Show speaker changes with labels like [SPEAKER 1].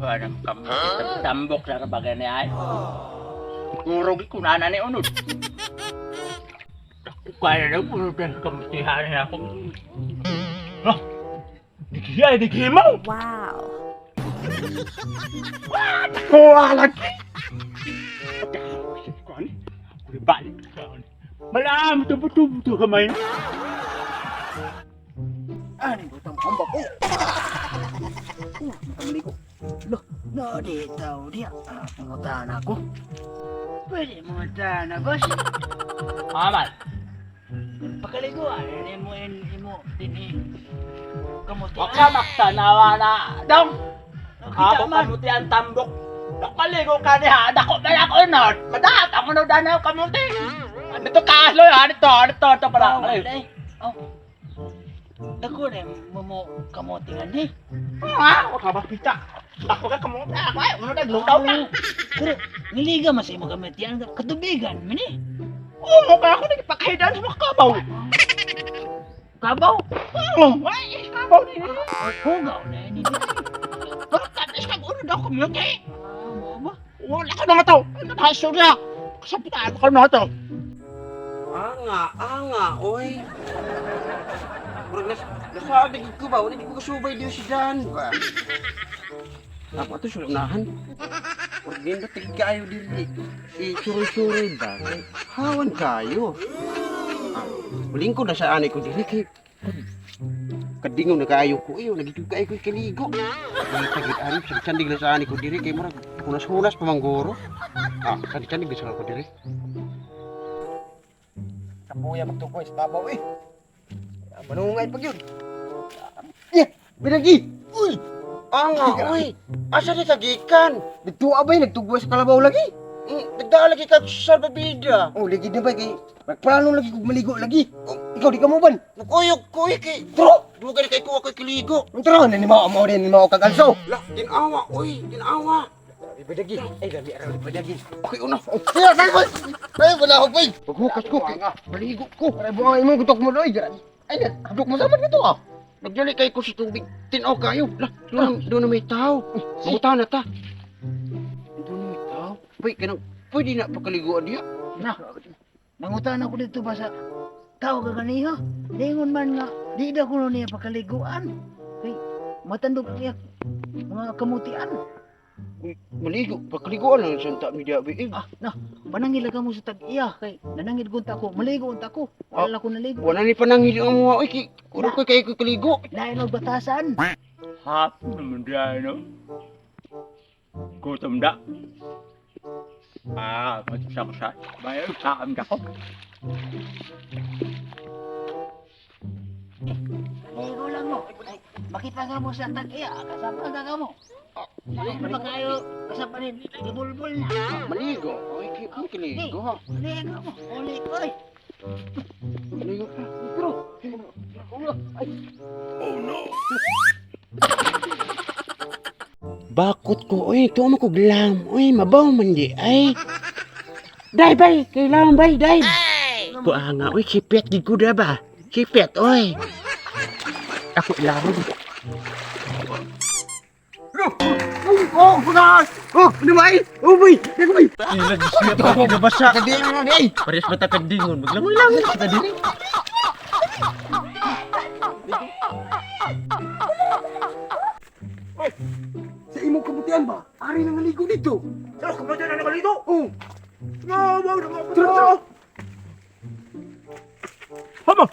[SPEAKER 1] Parang kamuti tambok sa bagay ni ay. Siguro kunana ni unod. Kaya na unod ang kamutihan na ako. Ah! Di dikimaw!
[SPEAKER 2] Wow.
[SPEAKER 1] Kuha lagi! Balik. Malam, tubo-tubo kamay.
[SPEAKER 3] Ani butang hambak ko. Kamali ko. Loh, no di tao dia. Pangutan ako. Pwede mo na, boss.
[SPEAKER 1] Amal.
[SPEAKER 3] Pakaliguan, ini mo in imo dinhi. Kamuti.
[SPEAKER 1] Waka magtanawa na. Dong!
[SPEAKER 3] Kita
[SPEAKER 1] Ako
[SPEAKER 3] man.
[SPEAKER 1] kamuti ang tambok. Nakaligo ka niya. Dako na ako unod. Madahat ako unod na kamuti. Ano to kaslo? Ano to? Ano to? Ito pala.
[SPEAKER 3] Oh, day. Oh. Dako na mo mo kamuti nga ni.
[SPEAKER 1] Ah, waka ba pita? Ako ka kamuti. Ako ay unod na glutaw na.
[SPEAKER 3] Pero niliga man sa imo kamutian katubigan man ni.
[SPEAKER 1] Oo, mukha ako nagpakahidan sa mga kabaw.
[SPEAKER 3] Kabaw.
[SPEAKER 1] Oo, ay, kabaw ni.
[SPEAKER 3] Hugaw na ini.
[SPEAKER 1] Pero tapos kag unod ako kamuti.
[SPEAKER 3] Ah, mo ba?
[SPEAKER 1] Wala ka na nga to. Ano na surya? Kasapitaan ko na to.
[SPEAKER 4] Anga, anga, oy. Murag nasabi gid ko ba, wala gid ko kasubay diyo si Dan ba. Ako ato sa unahan. Murag nindot tigid kaayo diri. I suroy-suroy ba? Kay hawan kayo. Ah, ulingkod na sa anay ko diri kay kadingaw na kaayo ko iyo, nagitug kaayo ko kaligo. Nagitagid ani, sandig na sa anay ko diri kay murag hunas-hunas pa mangguro. Ah, sandig-sandig na sa ko diri.
[SPEAKER 5] Kapuya magtukoy sa tabaw eh. Manungay pag yun. Yeah, binagi. Uy,
[SPEAKER 4] Anga, uy. Asa ni kagikan?
[SPEAKER 5] nagtuwa ba nagtugwa sa kalabaw lagi?
[SPEAKER 4] Nagdala lagi ka sa salbabida.
[SPEAKER 5] Oh, lagi na ba kay Nagplano lagi kog maligo lagi. Oh, ikaw di ka mo ban?
[SPEAKER 4] Mukuyog ko eh, kay.
[SPEAKER 5] Tro!
[SPEAKER 4] Duga ni kay kuha ko'y kiligo.
[SPEAKER 5] Tro, na ni mao mo din ni mao kag also.
[SPEAKER 4] La, tinawa, uy, tinawa.
[SPEAKER 5] Grabe ba dagi? Ay, grabe araw di ba dagi.
[SPEAKER 4] Okay, una.
[SPEAKER 5] Siya, say boy. Ay, wala ko boy.
[SPEAKER 4] Paghukas ko kay maligo ko.
[SPEAKER 5] Aray buang imong gutok mo doy. Grabe. Ay, hadok mo sa man dito ah.
[SPEAKER 4] Nagdali kay ko sa tubig. Tinaw kayo. La, doon na may tao. Manguta na ta. Doon na may tao. Uy, kanang pwede na pagkaliguan diya.
[SPEAKER 3] Na. Mangutan ako dito ba sa tao ka ganiha? Lingon man nga, di daw kuno niya pakaliguan. Kay matandog ang iya mga kamutian.
[SPEAKER 4] Uy, maligo, pagkaliguan lang sa ta mi diya. Eh,
[SPEAKER 3] Ah, na, panangil ka mo sa tag-iya kay nanangil gunta ko, maligo unta ko. Wala ko naligo.
[SPEAKER 4] wala ni panangil ang mga uy, kay kuno ko kay ko kaligo.
[SPEAKER 3] Lain og batasan.
[SPEAKER 1] Hapon naman diyan, no? Gutom da. Ah, magsaksa. Bayo, saam da ko.
[SPEAKER 3] Maligo lang mo. Ay, makita ka mo sa tag-iya, kasama ka ka mo. Lain pa kayo kasama rin, ibulbul na.
[SPEAKER 4] Maligo. Uy, kay ko kaligo ha.
[SPEAKER 3] Maligo mo, uli ko ay.
[SPEAKER 4] Maligo ka.
[SPEAKER 5] Tro.
[SPEAKER 4] Bakot ko, oy, tuwa mo ko glam. Oy, mabaw man di, ay. Day, bay, kailangan bay, day. Buanga, oy, sipet, di ko da ba? Sipet, oy. Ako ilaro.
[SPEAKER 5] Oh, bukas. Oh, ano ba ay? Oh, boy. Dako boy.
[SPEAKER 4] Nabasa.
[SPEAKER 5] Kadi na di ay.
[SPEAKER 4] Parehas ba tatagdingon? Maglangoy-langoy kita din.
[SPEAKER 5] Sa imong kabutian ba? Ari na maligo dito.
[SPEAKER 1] Tro, kamuti na nakaligo!
[SPEAKER 5] Oh,
[SPEAKER 1] No, wow, no,
[SPEAKER 5] tro tro.
[SPEAKER 1] Hama!